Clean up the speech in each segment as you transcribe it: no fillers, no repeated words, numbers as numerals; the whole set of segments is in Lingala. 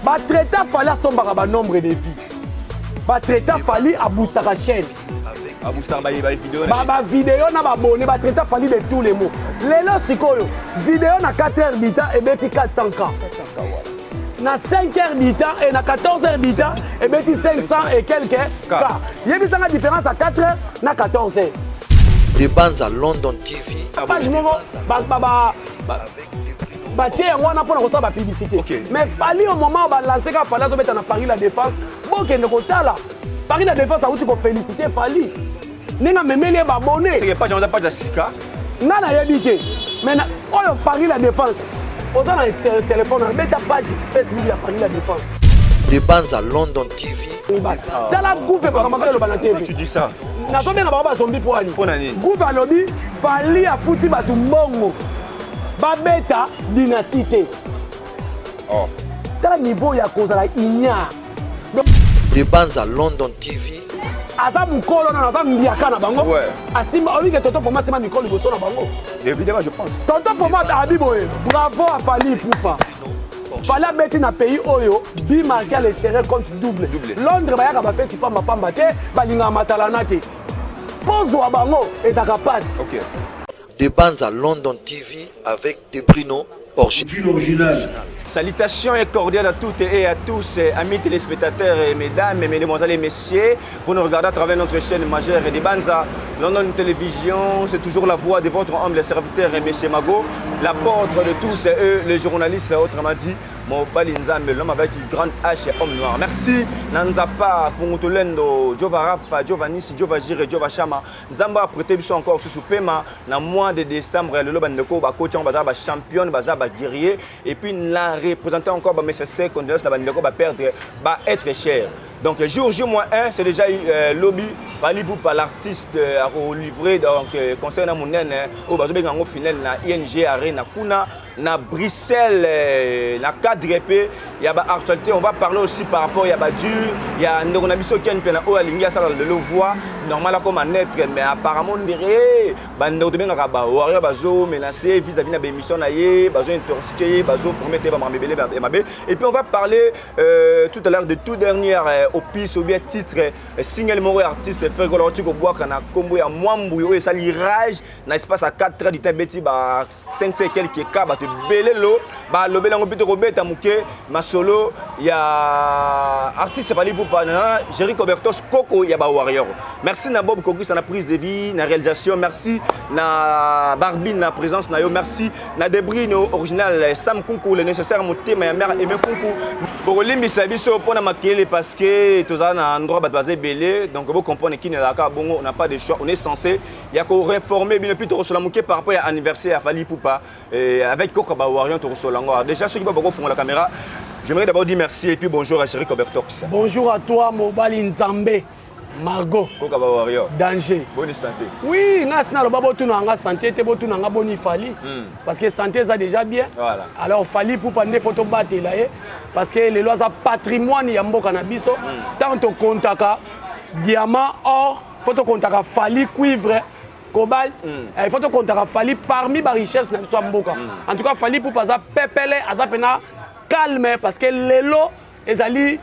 Batraita Fally asombaka banombre de vie, batraita Fally aboostaka chaîne. Aboostaka bavideo. Bavideo na babone. Batraita Fally de tous les mots. Lelo sikoyo, video na 4 heures du temps ebeti 400 K, na 5 heures du temps et na 14 heures du temps ebeti 500 et quelques K. Yebisanga différence à 4 heures na 14 heures. De Banza London TV. Page moko batie yango wana mpona kosala bapublicité. Mais Fally, au moment balance kaka Fally azobeta na Paris La Défense, bokende kotala Paris La Défense, awuti kofélicité Fally ndenge amemeli ye babone. Page yango eza page ya sika. Nga nayebi te, mais oyo Paris La Défense, oza na telefone, beta page Facebook ya Paris La Défense. De Banza London TV. Tala gouve, makambo eloba na TV. Tu dis ça. Nazobenga bango bazombi po ani? Mpo na nini? Gouve alobi Fally afuti bato mbongo babeta Dynastie te. Oh. Tala niveau ya kozala ignare. De Banza London TV. Aza mokolo nano, aza mbiaka na bango. Asimba oyike tonton Poma, asimba mikolo liboso na bango. Évidemment, je pense. Tonton Poma abi boye: bravo à Fally Ipupa. Fally abeti na pays oyo but marqué à l'extérieur compte double. Double. Londres bayaka bafeti pambapamba te, balingaka matalana te, mpo zwa bango ezalaka pasi. De Banza London TV avec De Brino Original. Salutations et cordiales à toutes et à tous, amis téléspectateurs et mesdames, et mesdemoiselles et messieurs. Vous nous regardez à travers notre chaîne majeure de Banza, London Télévision. C'est toujours la voix de votre humble serviteur, Monsieur Mago, l'apôtre de tous, et eux, les journalistes, autrement dit, Mobali Nzambe, l'homme avec une grande hache et homme noir. Merci, Nanzapa, Pungutolendo, Jova Rafa, Giovanni, Jova Jire, Jova Shama. Nzambe a prêté biso encore sous pema na mois de décembre. Lelo bandeko ba coach baza ba champion, baza ba guerrier et puis na représentant encore ba message condoléances na bandeko ba perdre ba être cher. Donc jour J moins 1, c'est déjà lobi, Fally Ipupa l'artiste a livré donc concert na monene oyo bazobenga yango final na ING Arena kuna na Bruxelles. Na cadre mpe ya baactualité, on va parler aussi par rapport ya badur ya ndeko na biso Ken mpe na oyo alingi asala lelo voix normale akoma neutre, mais apparemment on dirait bandeko tobengaka bawarrior bazomenace vis-à-vis na baémission na ye, bazointoxique ye, bazopromettre bamakambo ebele ya mabe. Et puis on va parler tout à l'heure de tout dernière opus ou bien titre, single moko ya artiste Ferre Gola oti kobwaka na nkombo ya Mwambuyi, oyo esali rage na espace ya 4 heures du temps, ebeti ba 5 et quelques ka bato ebele lo balobeli yango. Mpe tokobeta moke masolo ya artiste Fally Ipupa na Jerry Cobertos Koko ya bawarrior. Merci na Bob Kokista na prise de vie na réalisation, merci na Barbine na présence na yo, merci na Debrino Original, Sam Kunku le nécessaire, motema ya mare Aime Kunku. Bokolimbisa biso mpona makelele parce que tozala na endroit bato baza ebele, donc bocomprendre kini ezalaka bongo, on n'a pas de choix, on est censé ya koréformer bino. Puis tokosola moke par rapport ya anniversaire ya Fally Ipupa avec Koka Bawarrior. Tokosola yango déjà soki ba bakofungola caméra. J'aimerais d'abord dire merci et puis bonjour à Jerry Cobertox. Bonjour à toi, mobali Nzambe Margot. Koka Bawarrior. Danger. Bonne santé. Oui, nga sina loba botuna nga santé te, botuna nga boni Fally, parce que santé eza déjà bien. Alors Fally Ipupa nde faut tobatela ye parce que lelo aza patrimoine ya mboka na biso. Tant tokontaka diamant, or, faut tokontaka Fally, cuivre, cobalt, il faut tokontaka Fally parmi barichesse na biso ya mboka. En tout cas, Fally Ipupa aza pepele, aza mpena calme parce que lelo ezali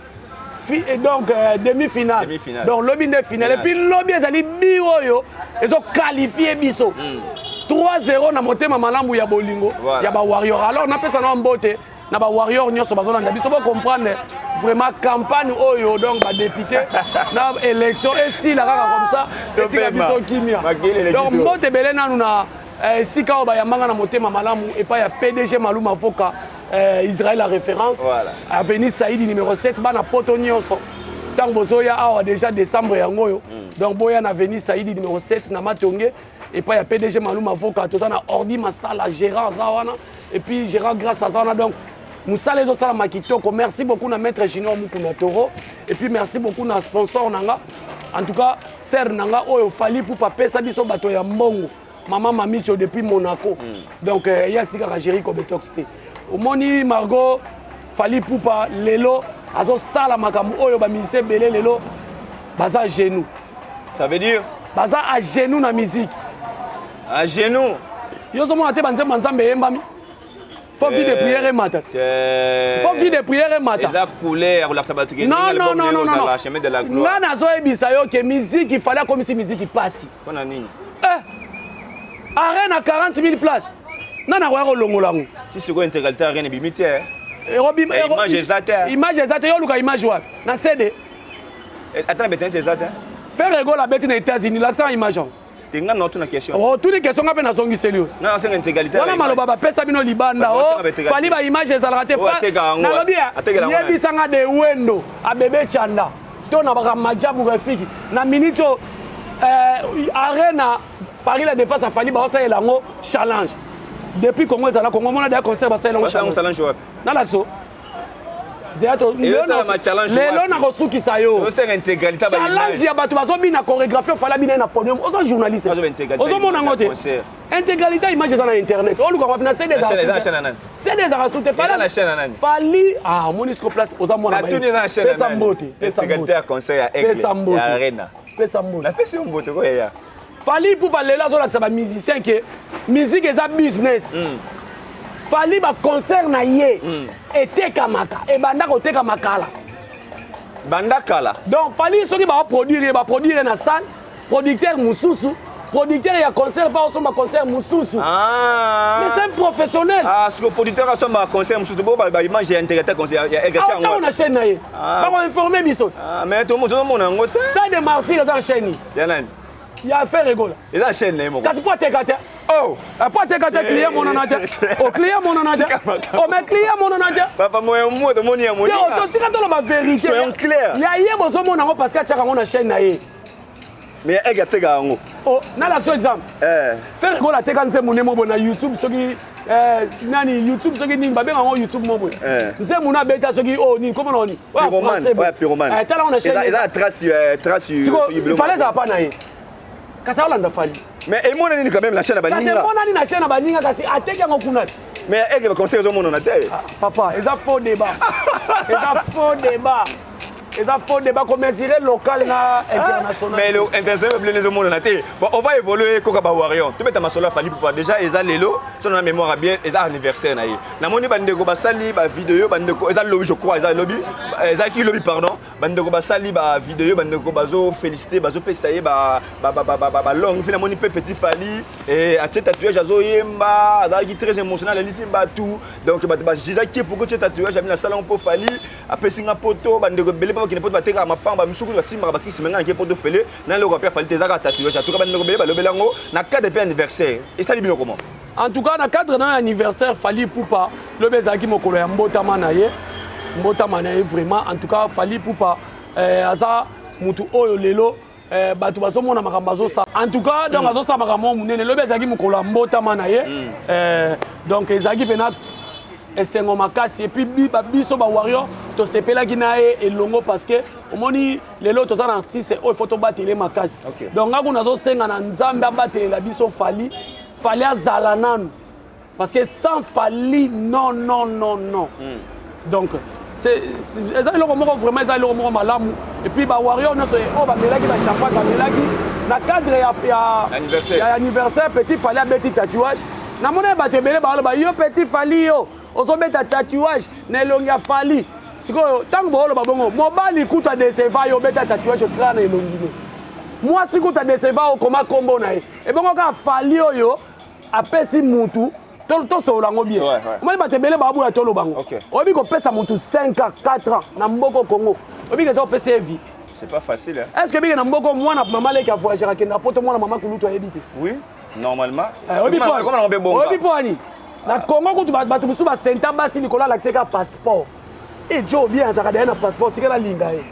donc demi-finale. Demi-finale. Donc lobi nde finale. Et puis lobi ezali bi oyo ezoqualifie biso 3-0 na motema malamu ya bolingo ya bawarrior. Alors napesa na mbote na bawarrior nyonso bazolanda biso, bocomprendre vraiment campagne oyo, donc badéputé na élection esila kaka comme ça, etika biso kimia. Donc mbote ebele nanu na esika oyo bayambanga na motema malamu epai ya PDG Maluma Voka, Israël la référence, avenue Saïdi numéro 7. Bana poto nyonso, ntango bozoya awa déjà décembre yango oyo, donc boya na avenue Saïdi numéro 7 na Matonge epai ya PDG Maluma Voka. Toza na Ordi Masala, gérant aza wana, et puis gérant Grâce aza wana. Donc mosala ezosalama kitoko. Merci beaucoup na maître Junior Mukuna Toro et puis merci beaucoup na sponsor na nga, en tout cas sœur na nga oyo Fally Ipupa apesa biso bato ya mbongo, mama Mamicho depuis Monaco. Donc ye atikaka Géri Cobetox te. Omoni Margot, Fally Ipupa lelo azosala makambo oyo bamusicien ebele lelo baza genou. Ça veut dire? Baza à genoux na musique. À genoux. Yo ozomona te banzembo ya Nzambe eyembami. Faut vie de prière emata te. Faut vie de prière emata. Eza couleur kolakisa bato ke Non, non, non, non, non. Chemin de la gloire. Nga nazoyebisa yo ke musique fallait akomisi musique pasi. Mpona nini? Eh! Arène à 40 000 places. Nani akoya kolongola yango? Ti sikoyo intégralité arène ebimi te. Image eza te. Image eza te, yo oluka image wapi? Na CD. Ata na betene te eza te. Ferre Gola abeti na États-Unis, lakisa image yango. Te nga na otuna question. Otuni question nga mpe nazongiseli yo. Nga nasenga intégralité. Wana maloba bapesa bino libanda o Fally ba image ezalaka te. Nalobi yebisa nga de wendo abebe chanda to na baka majabu rafiki na minute oyo arena Paris la défense afali baosalela yango challenge. Depuis Congo ezala Congo mona deya concert basalela yango challenge wapi? Nalakso lelo nakosukisa yo challenge ya bato bazobina chorégraphie ofali abina ye na podium. Oza journaliste, ozomona yango te. Intégralité image eza na internet, oluka wapi? Na CD ezalaka su te. Fally omoni siko place oza mwana. Pesa mbote, pesa mbote, pesa mbote. Napesi yo mbote koyeya. Fally Ipupa lelo azolakisa bamusicien ke musique eza business. Fally baconcert na ye etekamaka, ebanda kotekama kala. Banda kala. Donc Fally soki baoproduire ye, baproduire na salle, producteur mosusu, producteur ya concert mpa osomba concert mosusu. Ah. Mais c'est un professionnel. Ah, siko producteur asomba concert mosusu bo baimage ya intégralité concert ya aigle. Aotango na chaîne na ye bakoinforme biso. Mais tozomona yango te. Stade Martyr eza na chaîne ya nani? Ya Ferre Gola. Eza chaîne na ye moko. Kasi po ateka te. Oh! Po ateka te, client monana te. O client monana te. O mais client monana te. Papa moyo moto moni ya moni. Te tika toloba vérité. Soyons clairs. Ya ye bozomona yango parce que atiaka yango na chaîne na ye. Mais aigle ateka yango. Oh, nalakisa exemple. Ferre Gola ateka nzembo nde mo boye na YouTube soki nani YouTube soki nini babenga yango YouTube mo boye. Nzembo na abeta soki oyo nini komona nini. Pyromane. Tala ngo na chaîne. Eza trace trace. Fallait ezala pa na ye. Kasi aolanda Fally. Mais emonani nini quand même na chaîne ya baninga? Kasi emonani na chaîne ya baninga, kasi ateki yango kuna. Mais aigle baconcert ezomonana te. Papa, eza faux débat. Eza faux débat. Eza faux débat komesurer local na international. Mais le international bleu ezomonana te. Bon, on va évoluer koka ba warrior. Tobeta masolo ya Fally Ipupa déjà eza lelo, so na mémoire bien eza anniversaire na ye. Namoni bandeko basali ba vidéo, bandeko eza lobi je crois, eza lobi, ezalaki lobi pardon. Bandeko basali ba vidéo, bandeko bazo féliciter, bazo pesa ye ba ba ba ba ba ba longue. Finalement namoni pe petit Fally et atie tatouage azoyemba, azalaki très émotionnel, alisi batu. Donc bato bazizaki pourquoi tie tatouage abi na sala mpo Fally apesi nga poto. Bandeko ebele mpo bakende poto batekaka mapanga, bamisuku basimbaka bakisi me nga nake poto fele na eloko ape Fally te, ezaka tatouage. En tout cas bandeko ebele balobeli yango na cadre mpe anniversaire. Esali bino comment? En tout cas na cadre na anniversaire Fally Ipupa, lobi ezalaki mokolo ya mbotama na ye, mbotama na ye vraiment. En tout cas Fally Ipupa aza mutu oyo lelo bato bazomona makambo azosala. En tout cas donc azosala makambo monene. Lobi ezalaki mokolo ya mbotama na ye, donc ezalaki mpena esengo makasi. Et puis biso bawarrior tosepelaki na ye elongo parce que omoni lelo toza na artiste oyo faut tobatele makasi. Donc nga kuna nazosenga na Nzambe abatelela biso Fally. Fally azala nanu parce que sans Fally, non, non, non, non. Donc eza eloko moko vraiment, eza eloko moko malamu. Et puis bawarrior nyonso oyo bamelaki bachampagne, bamelaki na cadre ya anniversaire petit Fally abeti tatouage. Namoni bato ebele baloba yo petit Fally yo ozobeta tatouage na elongi ya Fally. Sikoyo ntango booloba bongo, mobali kutu adécevoir yo, obeta tatouage otikala na elongi ne. Mwasi kutu adécevoir, okoma nkombo na ye. Ebongo kaka Fally oyo apesi mutu tosolola yango bien. Omoni bato ebele baboya toloba yango. Oyebi kopesa mutu 5 ans, 4 ans na mboka Congo, oyebi eza kopesa ye vie. C'est pas facile, hein? Est ce que bike na mboka mwana mama leki avoyagera akenda poto, mwana mama kulutu ayebi te? Oui, normalement. Oyebi po ani na Congo kutu bato mosusu basenta basi likolo alakisi kaka passeport ejo bien azalaka daya na passeport tikela alinga ye.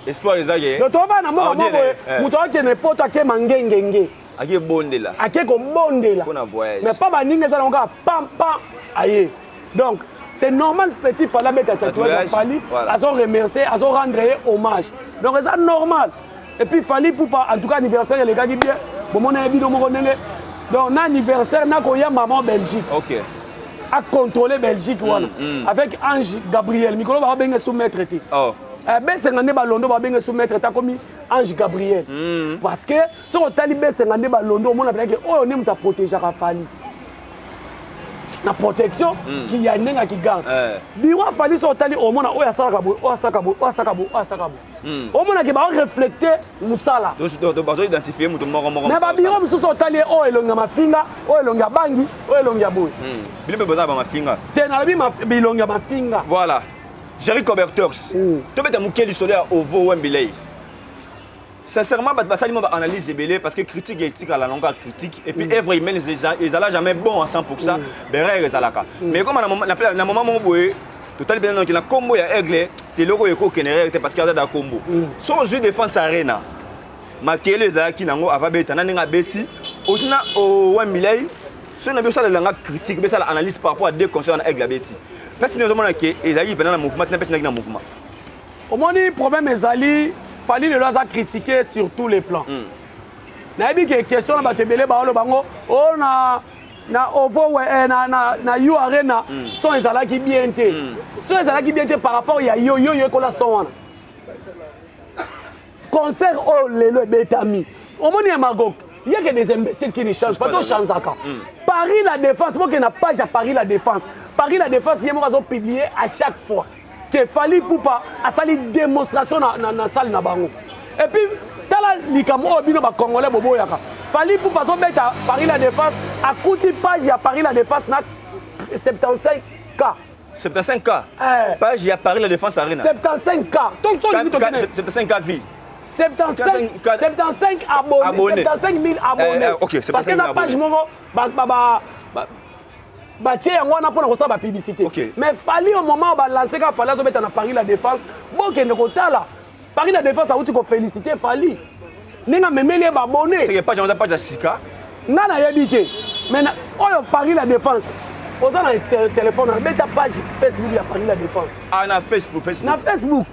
Espoir ezaki. Donc toba na mboka moko boye, moto akende poto akema ngengenge. Ake bondela. Ake kobondela. Mpona voyage. Mais pa baninga eza nango kaka pam pam aye. Donc c'est normal petit Fally abeta tatouage ya Fally, azo remercier, azo rendre ye hommage. Donc eza normal. Et puis Fally Ipupa, en tout cas anniversaire elekaki bien. Bomona ye bino moko ndenge donc na anniversaire nakoyamba mo Belgique. Acontrôler Belgique wana avec Ange Gabriel. Mikolo bakobenge sous-maître te. Besenga nde balondo babenge sous-maître te, akomi Ange Gabriel. Parce que soki otali Besenga nde balondo, omona mpenake oyo nde moto aprotégeaka Fally. Na protection ki ya ndenge ya kigarde. Bureau ya Fally, so otali, omona oyo asalaka boye, oyo asalaka boye, oyo asalaka boye, oyo asalaka boye. Omonaki baoreflecte mosala. Donc bazoidentifie moto moko moko. Mais babiro mosusu, otali ye, oyo elongi ya mafinga, oyo elongi ya bangi, oyo elongi ya boye. Bino mpe boza na bamafinga. Te, nalobi bilongi ya mafinga. Voilà, Jerry Cobertors, tobeta moke lisolo ya OVO Wembley. Sincèrement, bato basali mwa baanalyse ebele, parce que critique etikala nango kaka critique. Et puis œuvre humaine ezala jamais bon à 100, berere ezalaka. Mais comme na moment moko boye, totali mpenza noki na nkombo ya Aigle te, eloko oyo ekokende erreur te, parce que aza da nkombo. So ozwi Défense Arena, makele ezalaki nango ava beta na ndenge abeti, ozwi na Wembley. Soki na bi osalelanga critique, besala analyse par rapport à deux concerts na Aigle abeti, mpesi nde ozomona ke ezalaki mpenza na mouvement te, na mpesi ndaki na mouvement. Omoni, problème ezali, Fally lelo aza critiqué sur tous les plans. Nayebi ke question na bato ebele baoloba bango oyo na OVO, na U Arena, son ezalaki bien te. Son ezalaki bien te par rapport ya yo yo yekola son wana. Concert oyo lelo ebetami, omoni ya Magog yeke, des imbéciles qui ne changent pas. Tochanzaka. Paris La Défense, bokende na page ya Paris La Défense. Paris La Défense ye moko azopublie à chaque fois ke Fally Ipupa asali démonstration na salle na bango. Et puis tala likambo oyo bino bacongolais boboyaka. Fally Ipupa azobeta Paris La Défense, akuti page ya Paris La Défense na 75 K. 75 K? Eh. Page ya Paris La Défense Arena. 75 K. Donc so olingi tokende 75 K vie. 75, 75 abonnés, Abonnés. 75 000 abonnés. Ok, 75 000 Parce que na page abonnés. moko batie yango wana mpona kosala bapublicité. Mais Fally, au moment balance kaka Fally azobeta na Paris La Défense, bokende kotala Paris La Défense awuti kofélicité Fally ndenge amemeli ye baabonnés. C'est que page yango eza page ya sika. Nga nayebi te, mais oyo Paris La Défense, oza na téléphone, beta page Facebook ya Paris La Défense. Ah, na Facebook, Facebook. Na Facebook.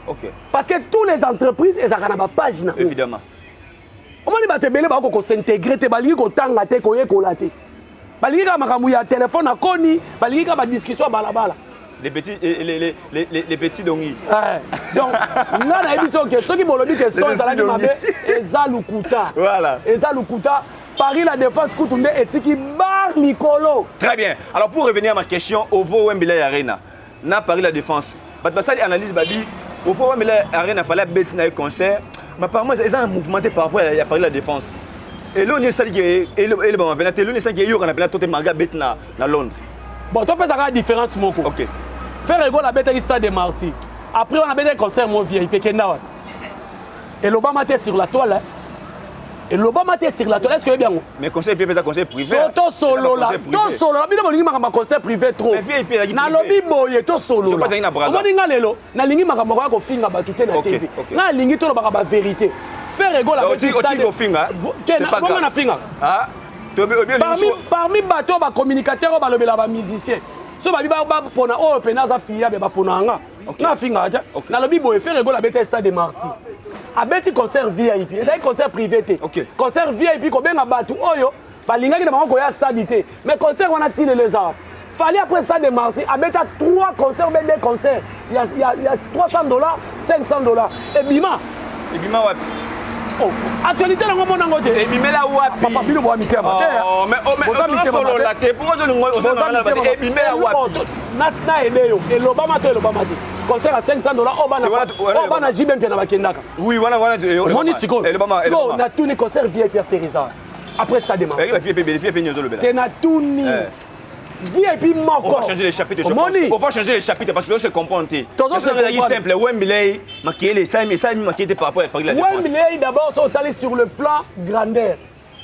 Parce que tous les entreprises ezalaka na bapage nango. Omoni, bato ebele bakoki kos'intégrer te, balingi kotanga te, koyekola te, balingi kaka makambo ya telefone akoni, balingi kaka badiscussion ya balabala. Les petits, les petits dongi. Eh, donc nga nayebi soki soki bolobi ke son ezalaki mabe, eza lukuta. Eza lukuta. Paris La Défense kutu nde etiki bar likolo. Très bien. Alors, pour revenir à ma question, OVO Wembley Arena na Paris La Défense, bato basali analyse, babi OVO Wembley Arena, Fally abeti na ye concert, mais apparemment eza na mouvement te par rapport ya Paris La Défense. Eloni esaliki elobama mpena te, eloni esaliki eyokana mpena to te, malgré abeti na Londres. Bon, topesaka différence moko. Ferre Gola abetaki Stade des Martyrs, après wana abetaki concert mo VIP. Ekenda wapi? Elobama te sur la toile, elobama te sur la toile. Est ce que oyebi yango? Mais concert VIP eza concert privé. Tosolola, tosolola. Bino bolingi makambo ya concert privé trop. Nalobi boye, tosolola. Omoni, nga lelo nalingi makambo akoya kofinga bato te na TV. Nga nalingi tolobaka bavérité. Ferre Gola, bongo nafinga parmi bato oyo bacommunicateur oyo balobela bamusicien, so babi bapona oyo pene aza fiable, bapona yanga. Nga afingaka te. Nalobi boye, Ferre Gola abeti Stade des Martyrs, abeti concert VIP, ezalaki concert privé te. Concert VIP, kobenga bato oyo balingaki na bango koya stade te. Mais concert wana ntinelo eza wapi? Fally, après Stade des Martyrs, abeta 3 concerts, be 2 concerts ya 300 $, 500 $, ebima. Ebima wapi? Oh, actualité nango monango te. Ebimela wapi? Papa, bino boya mitema te. Tosolola te. Pourquoi ozolinga? Ebimela wapi? Na ede yo, elobama te, elobama te. Concert ya 500 $, oyo bana JB mpe na bakendaka. Oui, wana wana. Omoni sikoyo, sikoyo natuni, concert VIP ya Ferre eza après Stade des Martyrs? VIP nyonso olobela. Te, natuni VIP moko. On va changer les chapitres, je pense. On va changer les chapitres parce que on se comprend te. Tozo se comprendre. Simple, Wembley, makele esali esali makele te par rapport à Paris La Défense. Wembley d'abord, so otali sur le plan grandeur,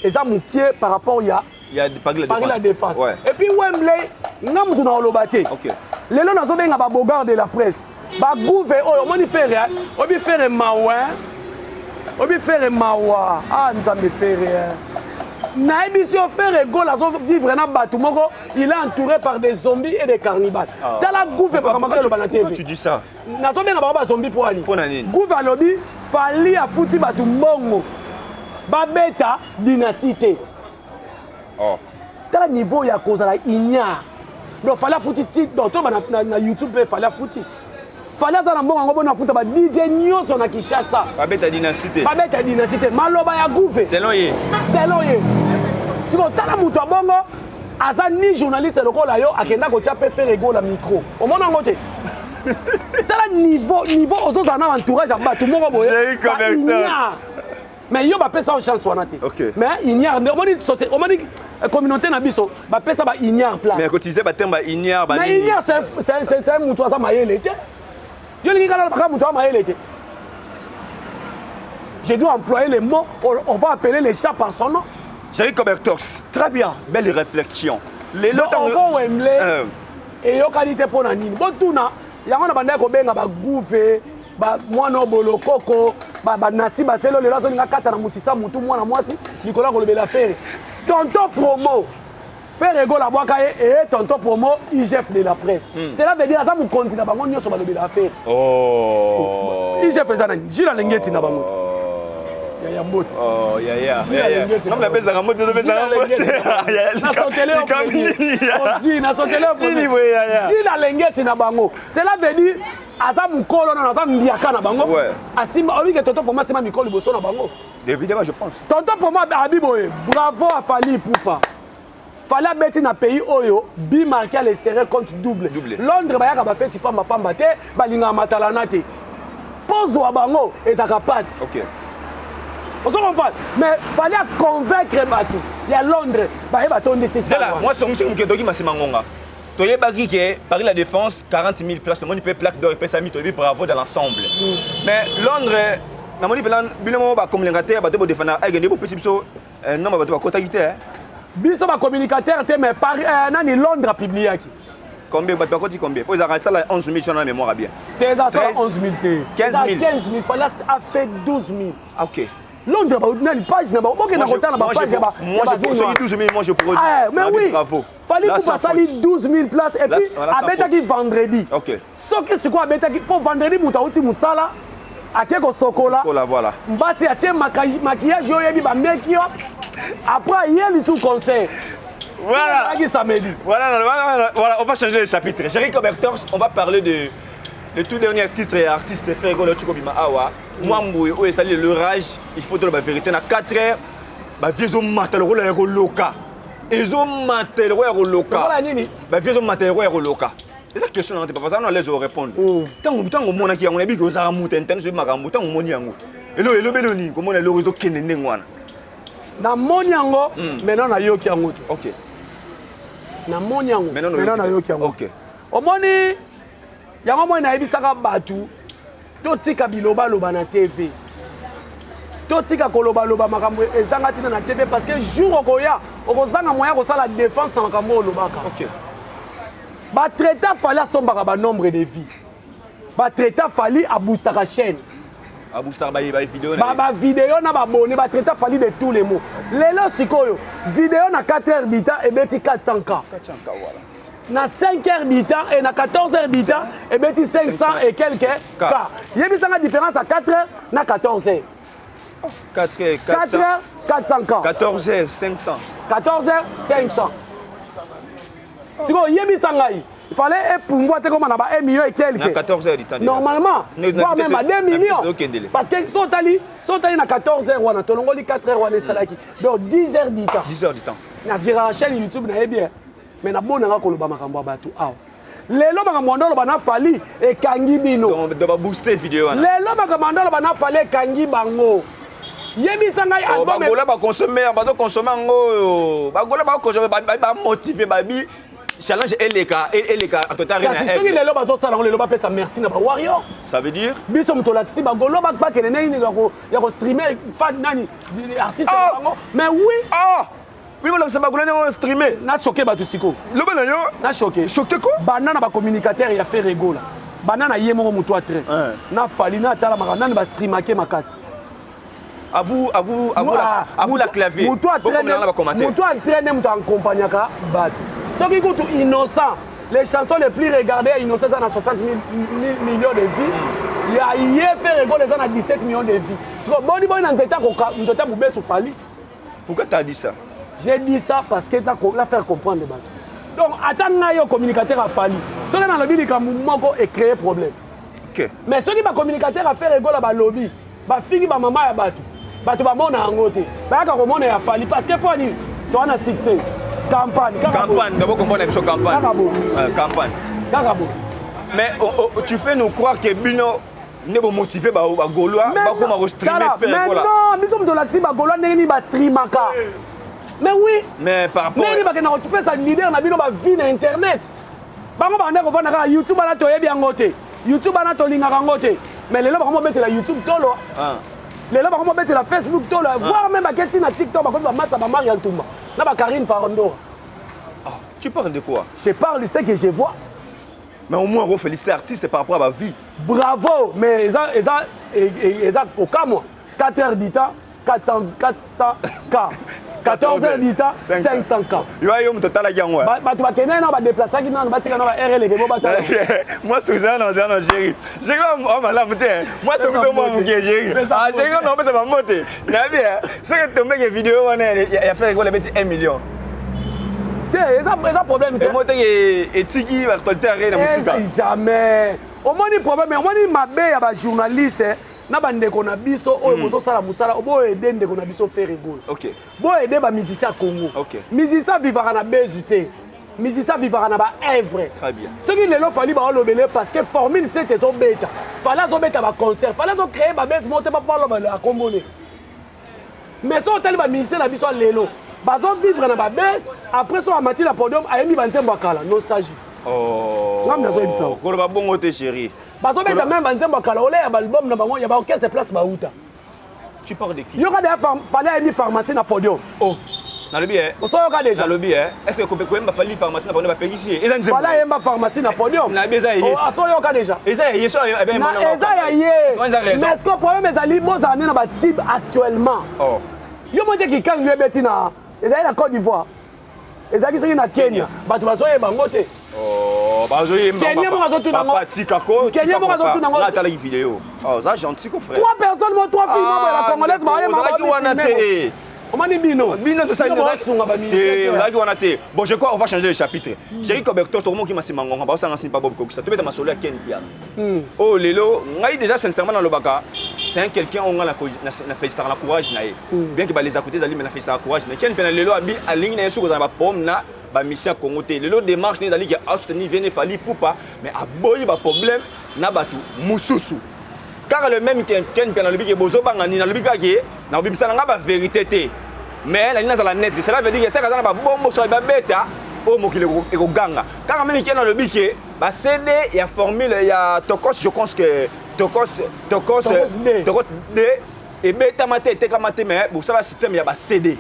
eza mokie par rapport ya Il y a Paris La Paris La Défense. Défense. Et puis Wembley, nga mutu na oloba te. Lelo nazobenga babogard de la presse, bagouve oyo omoni Ferre, obi Ferre mawa, obi Ferre mawa. Ah, Nzambe, Ferre, nayebisi yo, Ferre Gola azovivre na bato moko, il est entouré par des zombies et des carnivales. Ah. Tala gouve, makambo aloba na Pourquoi TV. tu dis ça? Nazobenga bango bazombi mpo ani? Mpo na nini? Gouve alobi Fally afuti bato mbongo babeta Dynastie te. Oh. Tala niveau ya kozala ignare. Donc Fally afuti ti, donc toba na YouTube mpe Fally afuti. Fally aza na mbongo yango mpona afuta ba DJ nyonso na Kinshasa. Babeta Dynastie te. Babeta Dynastie te, maloba ya gouve. Selon ye. Selon ye. Siko tala moto ya bongo. Aza ni journaliste lokola yo, akenda kotia mpe Ferre Gola micro, omona yango te. Tala niveau ozozala na entourage ya bato moko boye. Jerry Cobertos. Ba mais yo bapesa yo chance wana te. Mais ignare nde omoni omoni communauté na biso bapesa ba ignare place. Mais cotiser batemba ignare. Mais banini. Ignare, c'est un moto aza mayele te. Yo olingi kaka kaka moto aza mayele te. Je dois employer les mots, on va appeler les chats par son nom. Jerry Cobertos, très bien, belle réflexion. Lelo Oko Wembley eyokani te mpo na nini? Botuna yango na bandaki kobenga bagouve mwana oyo bolokoko banasi baselo. Lelo azolinga kata na mosisa mutu mwana mwasi likolo ya kolobela Ferre. Tonton Promo, Ferre Gola abwaka ye eye Tonton Promo IGF de la presse. Cela veut dire aza mokonzi na bango nyonso balobela Ferre. Oh. IGF eza nani? Gile Alengeti na bango te ya mbote. Oh, ya. Gilles Alengeti. Nga napesaka mbote, topesaka mbote. Nasotele yo premier. Ozwi, nasotele yo Nini boye, yaya? Gilles Alengeti na bango, cela veut dire aza mokolo nano, aza mbiaka na bango. Asimba oyike Tonton Promo asimba mikolo liboso na bango. Évidemment, je pense. Tonton Promo abi boye: bravo à Fally Ipupa. Fally abeti na pays oyo but marqué à l'extérieur compte double. Double. Londres bayaka bafeti pambapamba te, balingaka matalana te, pozwa bango ezalaka pasi. Ozo comprendre? Mais fallait convaincre bato ya Londres baye batondisi. Zela, moi songi soki moke toki masima ngonga. Toyebaki ke Paris La Défense 40 000 places, tomoni mpe plaque d'or epesami, toyebi bravo dans l'ensemble. Mais Londres namoni mpena bino moko bacommunicateur, bato bodefanda aigle nde bopesi biso nombre bato bakotaki te, eh. Biso bacommunicateur te, mais Paris, nani, Londres apubliaki. Combien bato bakoti? Combien? Po ezalaka esala 11 000 na mémoire bien. Te, eza sala 11 000 te. 15 000. Eza 15 000. Fallait a fait 12 000. Ah, ok. Londres nani page na bango, bokenda kotala bapage ya Moi, je, soki 12 000, moi je produis. Ah, mais oui. Bravo. Fally Là, Ipupa sans asali faute. 12 000 places et Là, puis voilà, sans abetaki vendredi. Soki sikoyo abetaki mpo vendredi, moto auti mosala, ake kosokola. Voilà, voilà. Mbasi atie maquillage oyo oyebi, bameki yo, après aye lisusu concert. Voilà. Ezalaki samedi. Voilà, voilà, on va changer de chapitre. Jerry Cobertors, on va parler de le tout dernier titre et artiste Ferre Gola Chukobima Awa. Moi, Mboué, où est le rage, il faut de la vérité. Na 4 heures, ba vues ezomata lokola ya koloka. Ezomata lokola ya koloka. Lokola nini? Ba vues ezomata lokola ya koloka. Eza question na te, papa, za na l'aise répondre. Ntango omonaki yango, nayebi ke ozalaka moto internet, oyebi makambo. Ntango omoni yango, elobeli nini komona eloko ezokende ndenge wana? Namoni yango, maintenant nayoki yango te. Namoni yango, Maintenant, maintenant nayoki yango. Omoni yango, moi nayebisaka bato totika bilobaloba na TV, totika kolobaloba makambo ezanga ntina na TV, parce que jour okoya okozanga moyen kosala défense na makambo oyo olobaka. Batraita Fally asombaka banombre de vues, batraita Fally aboostaka chaîne. Aboostaka bavideo na ye. Bavideo na babone, batraita Fally de tous les mots. Lelo sikoyo video na 4 heures du temps ebeti 400 K. 400K, voilà. Na 5 heures du temps et na 14 heures du temps ebeti 500 et quelques K. K. Yebisanga différence à 4 heures na 14 heures. 4 heures, 4 400. heures, 400 K. 14 heures, 500. 14 heures, 500. Sikoyo yebisa ngai, il fallait epumbwa te koma na ba 1 million et Na quelque? 14 heures du temps déjà. Normalement, voire même à 2 millions, okendele. parce que so otali na 14 heures wana, tolongoli 4 heures wana esalaki, donc 10 heures du temps. 10 heures du temps. Na chaîne YouTube nayebi, mais nabonanga koloba makambo ya bato awa. Lelo makambo ando oloba na Fally ekangi bino. Donc babooste video wana. Lelo makambo ando oloba na Fally ekangi bango. Yebisa ngai, Oh, album bagola baconsommer, bazoconsommer yango oyo. Bagola baconsommer, bamotive, babi challenge eleka en total. Kasi soki lelo bazosala yango, lelo bapesa merci na bawarrior. Ça veut dire? Biso moto olakisi bagolo bakende ndenge nini ya kostreamer fan nani artiste na Ah! bango, mais oui. Ah oui, bolakisa bagola ndenge streamer. Nachoquer bato sikoyo. Loba na yo. Nachoquer. Choquer ko. Banda na bacommunicateur ya Ferre Gola, banda na ye moko moto atre na Fally na atalamaka nani bastreamake makasi. À vous, à vous, à vous, la, à vous la clavier. Moto Bokomela na bacommentaire. Moto atraîne, moto accompagnaka bato. Soki kutu Innocent, les chansons les plus regardées ya Innocent eza na 60 millions de vues, ya ye Ferre Gola eza na 17 millions de vues. Siko boni boni na nzete nzete mobesu Fally? Pourquoi t'as dit ça? J'ai dit ça parce que la faire comprendre bato. Donc ata ngai yo communicateur a Fally, soki nalobi likambo moko ecréer problème. Mais soki bacommunicateur a Ferre Gola balobi, bafingi bamama ya bato, bato bamona yango te, bayaka komona ya Fally, parce que mpo nini? Toa na succès. Campagne. Campagne, d'abord comprendre biso campagne. Kaka boye. Campagne. Kaka boye. Mais oh, oh, tu fais nous croire que bino nde bomotive bagaulois bakoma kostreamer Ferre Gola. Mais non, biso moto olakisi bagaulois ndenge nini bastreamaka. Mais oui. Mais par rapport ndenge nini bakendaka kopesa leader na bino bavie na internet. Bango bakenda kovanda kaka YouTube wana toyebi yango te. YouTube wana tolingaka yango te. Mais lelo bakomi obetela YouTube tolo. Ah. Lelo bakomi obetela Facebook tolo. Ah. Voire même baketi na TikTok bakomi bamasa ba Maria Ntumba na ba Karine Parandora. Ah, tu parles de quoi? Je parle de ce que je vois. Mais au moins, on félicite l'artiste par rapport à ma vie. Bravo, mais eza eza eza kokamwa 4 heures du temps 400 400 k 14 heures du temps 500 k. Yo yo moto talaki yango. Bato bakendaki nano badeplasaki nano batika nano ba rl ekebo batala. Moi soki na ozala na Géri. Géri o malamu te. Moi soki so mwa moke Géri. Ah Géri on opesa ba mbote. Nabi soki tombeke video wana ya Ferre Gola beti 1 million. Te eza eza problème te. Emo teke etiki ba actualité ya na musika. Jamais. Omoni problème, omoni mabe ya ba journaliste na bandeko na biso oyo bozosala mosala boyede ndeko na biso Ferre Gola. Okay. Boyede ba musicien ya Congo. Okay. Musicien vivaka na bezu te. Musicien vivaka na ba œuvre. Très bien. Soki lelo Fally baolobele parce que Formule 7 ezobeta. Fally azobeta ba concert, Fally azocréer ba base moko te ba baloba akombone. Mais soki otali ba musicien na biso ya lelo bazovivre na ba base après so amati na podium ayembi banzembo ya kala nostalgie. Oh. Ngambi nazoyebisa yo. Koloba bongo te chéri. Bazobeta même banzembo ya kala ole ya baalbum na bango ya baorchestre place bauta. Tu parles de qui? Yoka deya Fally ayembi pharmacie na podium. Oh. Nalobi eh. Osoyoka déjà. Nalobi eh. Est-ce que koyemba Fally pharmacie na podium bapekisi ye? Eza nzembo. Fally ayemba pharmacie na podium. Nayebi eza ye. Oh, asoyoka déjà. Eza ya ye so ebe Na eza ya ye. Mais est-ce que problème ezali bozala nde na batib actuellement. Oh. Yo moko te kikangi yo ebeti na ezali na Côte d'Ivoire. Ezalaki soki na Kenya. Bato bazoyeba yango te. Oh, bazoyemba. Kenya moko azotuna yango. Papa tika ko. Kenya moko azotuna yango. Natalaki video. Oh, za gentil ko frère. Trois personnes mo trois filles mo la congolaise ba yema. Ozalaki wana te. Omani bino. Bino tosali basunga ba te, ozalaki wana te. Bon, je crois on va changer le chapitre. Jerry Coberto tokomoki masima ngonga ba osanga simpa Bob Kokisa. Tobeta masolo ya Ken Piano. Oh lelo, ngai déjà sincèrement nalobaka, c'est un quelqu'un oyo ngai na félicitaka na courage na ye. Bien que ba les à côté ezali mais na félicitaka courage na ye. Ken Piano lelo abi alingi na ye soki kozala ba problème na ba mission ya Congo te. Lelo démarche ne ezali ke asoutenir viene Fally Ipupa mais aboyi ba problème na bato mususu. Kaka le même Ken Piano alobi ke bozobanga nini, nalobi kaka ke nakobimisa na ngai ba vérité te. Mais nalingi nazala net. Cela veut dire que saka aza na babombo soki babeta oyo mokili ekoganga. Kaka même Ken alobi ke ba CD ya formule ya Tokos, je pense que Tokos Tokos Tokos D. Tokos D ebetama te etekama te mais bosala système ya ba CD.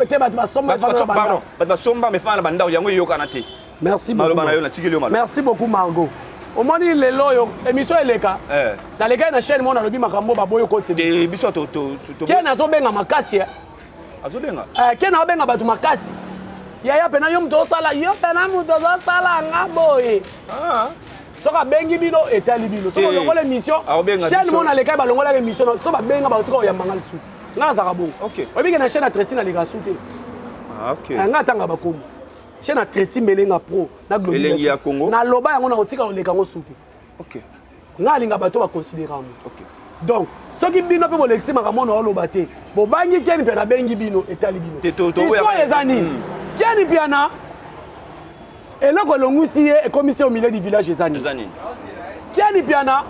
Te bato basomba Pardon, bato basomba mais fana na bandako yango eyokana te. Merci beaucoup. Maloba na yo natikeli yo maloba. Merci beaucoup Margot. Omoni lelo oyo émission eleka. Eh. Nalekaki na chaîne moko nalobi makambo baboyi okotisa. Te biso to to to. Ken azobenga makasi. Azobenga? Ken azobenga bato makasi. Yaya pena yo moto osala yo pena moto ozosala nga boye. Ah. Soki abengi bino etali bino. Soki olongola émission, chaîne moko nalekaki balongolaka émission so babenga batika oyambanga lisusu. Nga nazalaka bongo. Okay. Oyebi ke na chaîne ya Tracy nalekaka su te. Ah, okay. Nga atanga bakombo. Chaîne ya Tracy Melenga Pro na Global. Elengi ya Congo. Naloba yango nakotika koleka yango su te. Okay. Nga alinga bato baconsidéra yango. Okay. Donc soki bino mpe bolekisi makambo na oloba te, bobangi Ken Mpiana abengi bino etali bino. Histoire eza nini? Ken Mpiana eloko elongwisi ye ekomisi au milieu du village eza nini? Ken Mpiana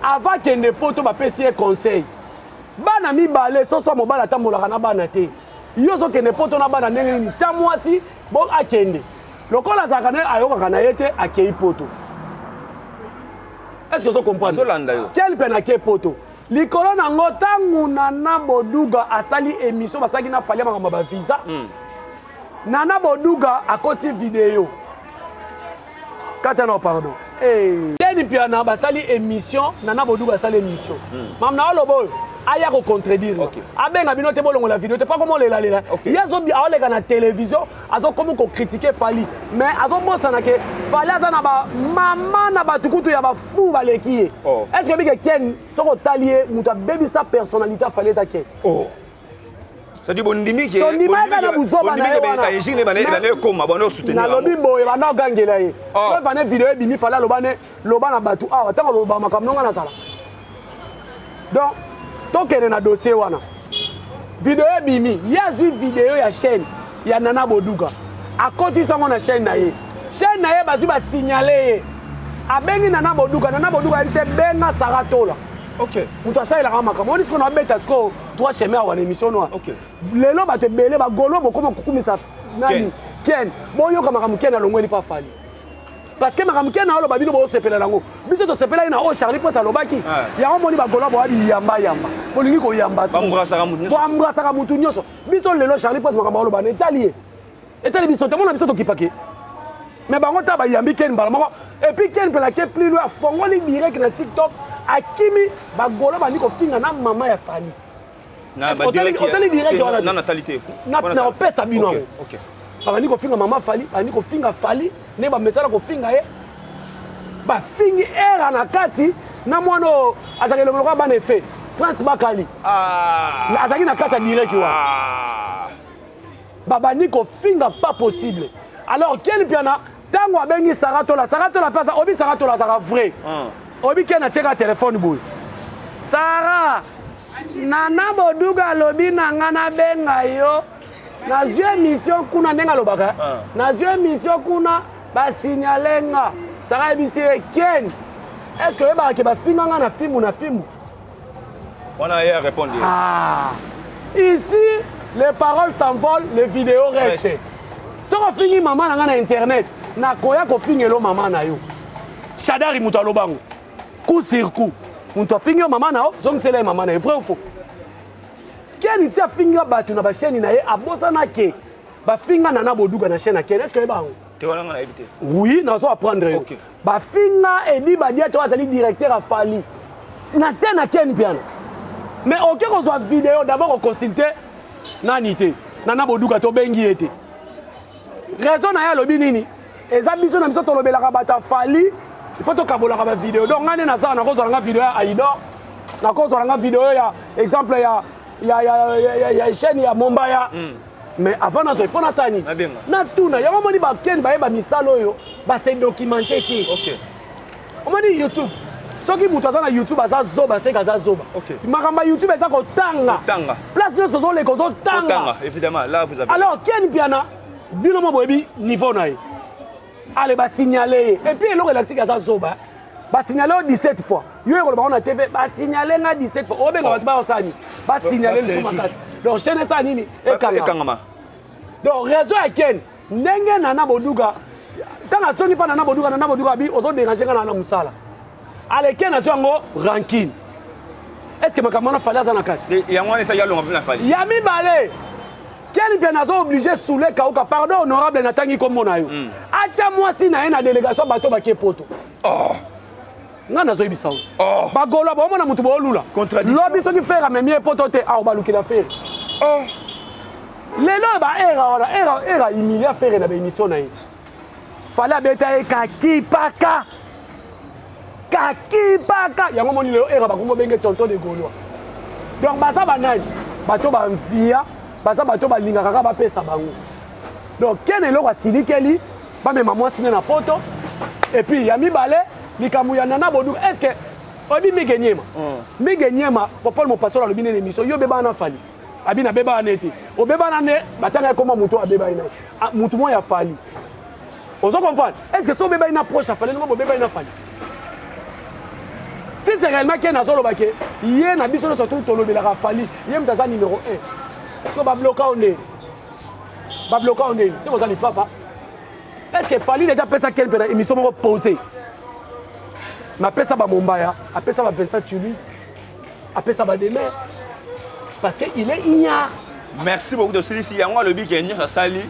avant kende poto bapesi ye conseil. Bana mibale soso mobali atambolaka na bana te. Yo ozokende poto na bana ndenge nini? Tia mwasi bo akende. Lokola azalaka na ye ayokaka na ye te akei poto. Est-ce que ozo comprendre? Azolanda yo. Ken Mpiana ake poto. Likolo nango ntango Nana Boduga asali émission basalaki na Fally makambo ya ba visa. Nana Boduga akoti video. Kata no pardon. Hey. Ken Mpiana basali émission, Nana Boduga asali émission. Mam na olobo oyo aya ko contredire. Okay. Abenga bino te bolongola video te pas comment lela lela. Okay. Ye azo aoleka na télévision, azo komi ko critiquer Fally. Mais azo bosana ke Fally aza na ba mama na batu kutu ya ba fou baleki ye. Oh. Est-ce que bike Ken soko tali ye mutu abebisa personnalité Fally eza Ken? Oh. C'est-à-dire bondimi ke Tondima ye na buzoba na ye wana. ba ingénieur ba ne koma ba no soutenir. Nalobi boye banda ogangela ye. Oh. Preuve ane video ebimi Fally aloba ne loba na bato awa ntango aloba makambo nonga nazala. Donc tokende na dossier wana. Video ebimi, ye azwi video ya chaîne. ya Nana Boduka, akotisi yango na chaîne na ye. Chaîne na ye bazwi basignale ye, abengi Nana Boduka. Nana Boduka ayebisi ye: benga Sara Tola. Moto asalelaka makambo oni sikoyo nabeta sikoyo droit chemin awa na émission noir. Lelo bato ebele bagolo bokoma kokumisa nani? Ken. Boyoka makambo Ken alongweli mpa Fally, parce que makambo Ken aoloba, bino bosepela nango. Biso tosepelaki na oyo Charlie Prince alobaki. Yango moni bagolo boya biyambayamba, bolingi koyamba, boembrassaka mutu nyonso. Biso lelo Charlie Prince makambo aoloba na etali ye, etali biso te. Mona biso tokipaki, mais bango ta bayambi Ken mbala moko. Et puis Ken mpela ke plus loin, afongoli direct na TikTok, akimi bagolo bandi kofinga na mama ya Fally. Otali direct wana? Na opesa bino yango. Babandi kofinga mama Fally, babandi kofinga Fally nde bamesala kofinga ye. Bafingi era na kati na mwana oyo azalaka elongo lokola bana efe, Prince Bakali, azalaki na kati ya direct wana. Babandi kofinga pas possible. Alors Ken Piana, ntango abengi Saratola, Saratola mpe aza obi. Saratola azalaka vrai. Obi Ken atieka telefone boye: "Sara, Nana Boduga alobi na nga nabenga yo. Nazwi émission kuna." Ndenge alobaka, "Nazwi émission kuna, basignale nga." Sara ayebisi ye: "Ken, est ce que oyebaka ke bafinga nga na fimbu na fimbu?" Wana ye arépondre. Ah. Ici, les paroles s'envolent, les vidéos restent. Soki ofingi mama na nga na internet, nakoya kofingela mama na yo. Shadari moto alobango coup sur coup. Moto afingi yo mama na yo, zongisela ye mama na ye. Vrai ou faux? Ken ti afinga bato na bachaîne na ye, abosana ke bafinga Nana Boduga na chaîne ya Ken. Est ce que oyeba yango? Te, wana nga nayebi te. Oui, nazo apprendre yo. Bafinga Edi Badia to azali directeur ya Fally na chaîne ya Ken Piana, mais oke kozwa video d'abord oconsulte nani te. Nana Boduka, tobengi ye te. Raison na ye alobi nini? Eza biso na biso tolobelaka bato ya Fally, il faut tokabolaka bavideo. Donc ngai nde nazala, nakozwala nga video ya Aidor, nakozwala nga video ya exemple ya chaîne ya Mombaya, mais avant nazwa, il faut nasala nini? Nabenga. Natuna yango. Omoni bakeni bayeba misala oyo base documente te. Omoni YouTube, soki moto aza na YouTube aza zoba, seke aza zoba. Makambo ya YouTube eza kotanga. Kotanga. Place nyonso ozoleka, ozotanga. Otanga, évidemment, là vous avez. Alors Ken Piana, bino mo boyebi niveau na ye. Ale basignale ye, et puis eloko elakisiki aza zoba, basignale yo 17 fois. Yo ekoloba ngo na TV: "Basignale nga 17 fois." Obenga bato bayosala nini? Basignale Basignale lisusu makasi. Donc chaîne esala nini? Ekangama. Ekangama. Donc raison ya Ken, ndenge Nana Boduka, ntango asongi mpa Nana Boduka, Nana Boduka abi: "Ozodérange nga na mosala." Ale Ken azwi yango rancune. Est ce que makambo wana Fally aza na kati? Yango wana esali alonga mpe na Fally. Ya mibale, Ken mpe naza obligé Sule Kauka, pardon honorable, natangi kombo na yo, atya mwasi na ye na délégation bato bake Poto. Nga nazoyebisa yo. Bagolo baomona motu boolula. Contradiction. Lobi soki Ferre amemi ye Poto te, awa balukela Ferre. Lelo oyo baera wana, era era humilia Ferre na baémission na ye. Fally abeta ye kakipaka kakipaka. Yango moni lelo era bakombo benge tonton de Gaulois. Donc baza banani? Bato bamvia, baza bato balingaka kaka bapesa bango. Donc Ken eloko asilikeli, bamema mwasi ne na Poto. Et puis ya mibale, likambo ya Nana Boduka. Est ce que oyebi Mige Nyema? Mige Nyema, Popol Mopasolo alobi nene émission: "Yo obebana na Fally." Abi: "Nabebana ne te." Obebana ne batanga ekoma motu abebani na ye. Ah, motu moko ya Fally, ozo comprendre? Est ce que so obebani na proche ya Fally, ndenge bobebani na Fally, si c'est réellement Ken azoloba ke ye na biso nyonso tu tolobelaka Fally, ye moto aza numéro 1, est ce que babloka o ndeni? Babloka o ndeni soki oza lipapa? Est ce que Fally déjà apesa Ken mpe na émission moko posé, mais apesa bamombaya, apesa ba Vincent Tulus, apesa bademer, parce que il est ignare. Merci beaucoup. Tosilisi yango. Alobi ke nyonso asali,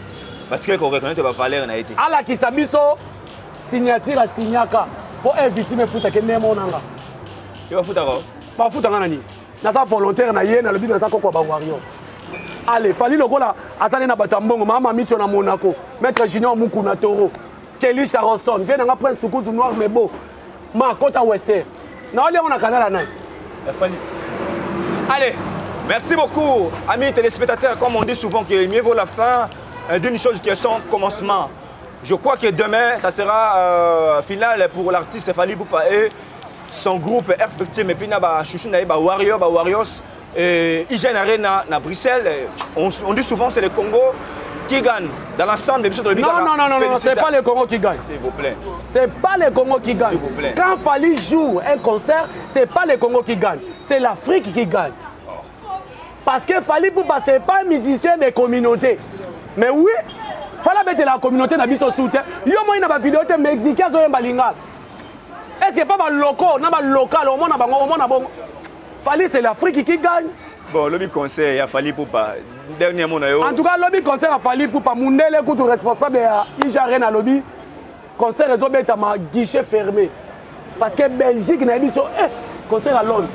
batikali koreconnaître bavaleur na ye te. Alakisa biso signature asignaka mpo e victime efutake ndenge monanga. Ye bafutaka? Bafutanga na nini? Naza volontaire na ye. Nalobi naza koko ya bawarrior. Ale Fally lokola azali na bato ya mbongo, mama Micho na Monaco, maître Junior Muku na Toro, Kelly Charleston, vie nanga Prince Sukuzu noir mebo ma akota Wester, naoli yango na kanala nani. Ya Fally. Allez, merci beaucoup, amis téléspectateurs. Comme on dit souvent que mieux vaut la fin d'une chose que son commencement. Je crois que demain, ça sera final pour l'artiste Fally Ipupa et son groupe Air Victime. Et puis, na ba chouchou na ye, ba Warrior, ba Warriors. Et Hygiène Arena na Bruxelles. On dit souvent c'est le Congo qui Qui gagne dans l'ensemble? Biso tolobi. Non, non, non, non, non, c'est pas le Congo qui gagne. S'il vous plaît. C'est pas le Congo qui gagne. S'il vous plaît. Quand Fally joue un concert, c'est pas le Congo qui gagne, c'est l'Afrique qui gagne. Parce que Fally Ipupa, c'est pas un musicien des communautés. Mais oui, Fally abetela la communauté na biso sous te. Yo moi na ba vidéo te, mexicain azoyemba lingala. Est-ce que pas ba locaux na ba local omona bango, omona bongo? Fally, c'est l'Afrique qui gagne. Bon, lobi concert ya Fally Ipupa, dernier mot na yo. En tout cas, lobi concert ya Fally Ipupa, mundele kutu responsable ya IGRN alobi concert ezobetama guichet fermé, parce que Belgique nayebi so concert à Londres,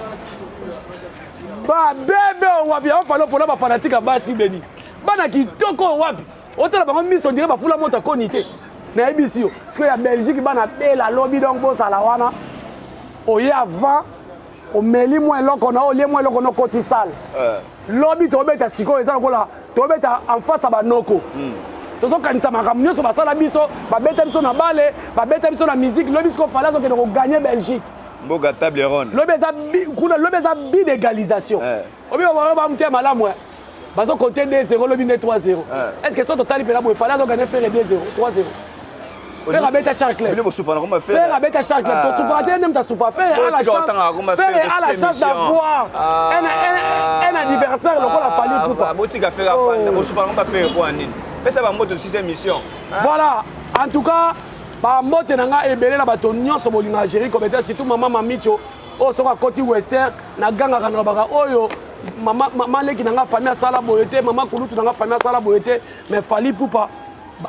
babebe oyo wapi yango Fally mpona bafanatiques ya basi beni bana kitoko oyo wapi otala bango miso ndire bafula moto akoni te. Nayebisi yo sikoyo ya Belgique bana bela lobi. Donc bozala wana, oye avant, omeli mwa eloko na olie mwa eloko na okoti sale. Lobi tobeta sikoyo, eza lokola tobeta en face ya banoko. Tozokanisa makambo nyonso basala biso, babeta biso na bale, babeta biso na musique. Lobi sikoyo Fally azokende kogagner Belgique. Mboka table ronde. Lobi eza kuna, lobi eza bi d'égalisation. Obi babango bamutu malamu, bazokote 2-0, lobi nde 3-0. Est ce que so totali mpena boye, Fally azogagner Ferre 2-0, 3-0? Ferre abeta Shark Club. Bino bosufana koma. Ferre abeta Shark Club, tosufaka te. Nde moto asufa, Ferre a la chance, Ferre a la chance d'avoir un anniversaire lokola Fally Ipupa. Botika Ferre afanda, bosufana koma Ferre po nini? Pesa bambote, 6 émission. Voilà, en tout cas bambote na nga ebele na bato nyonso bolingaka Géri Kobeta, surtout mama Mamicho oyo soki akoti western nagangaka na baka oyo mama, mama leki na nga famille asala boye te, mama kulutu na nga famille asala boye te. Mais Fally Ipupa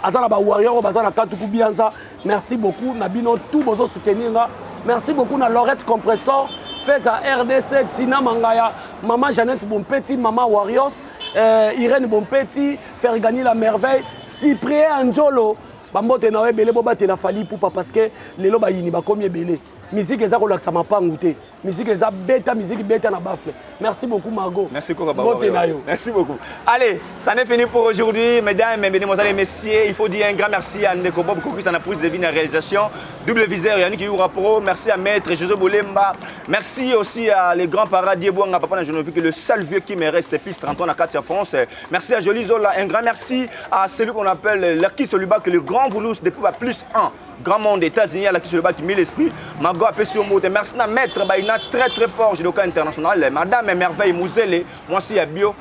aza na bawarrior oyo baza na katuku bianza. Merci beaucoup na bino tout bozosoutenir nga. Merci beaucoup na Lorette Compressor Feza RDC, Tina Mangaya, mama Jeannette Bompeti, mama Warriors, Irène Bompeti, Fergani la merveille, Cyprien Anjolo, bambote na yo ebele. Bobatela Fally Ipupa parce que lelo bayini bakomi ebele. Musique eza kolakisa mapangu te, musique eza beta, musique beta na baffle. Merci beaucoup, Margot. Merci Koko. Mbote na yo. Merci beaucoup. Allez, ça n'est fini pour aujourd'hui, mesdames, mesdemoiselles et messieurs. Il faut dire un grand merci à Ndeko Bob Kokis à la prise de vie, la réalisation. Double viseur, Yannick Youra Pro. Merci à Maître José Bolemba. Merci aussi à les grands parents Diebouanga, Papa Geneviève, le seul vieux qui me reste, plus 30 ans à 4 France. Merci à Jolie Zola. Un grand merci à celui qu'on appelle Lucky Soluba, que le grand Voulous depuis plus 1 grand monde États-Unis à la qui qui met l'esprit. Mago appelle mot. Merci à Maître Baïna, très très fort, judoka international. Madame Merveille Mouzele, moi aussi à bio,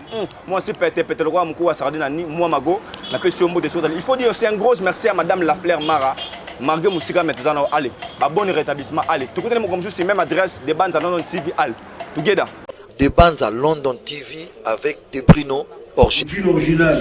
moi aussi pété pété le roi Mkou à Sardine, moi Mago, la mot. Il faut dire aussi un gros merci à Madame Lafleur Mara. Marguerite Moussika maintenant, allez, bah, bon rétablissement, allez. Tout côté comme c'est même adresse de Banza London TV, allez. Together. De Banza London TV avec Debrino original.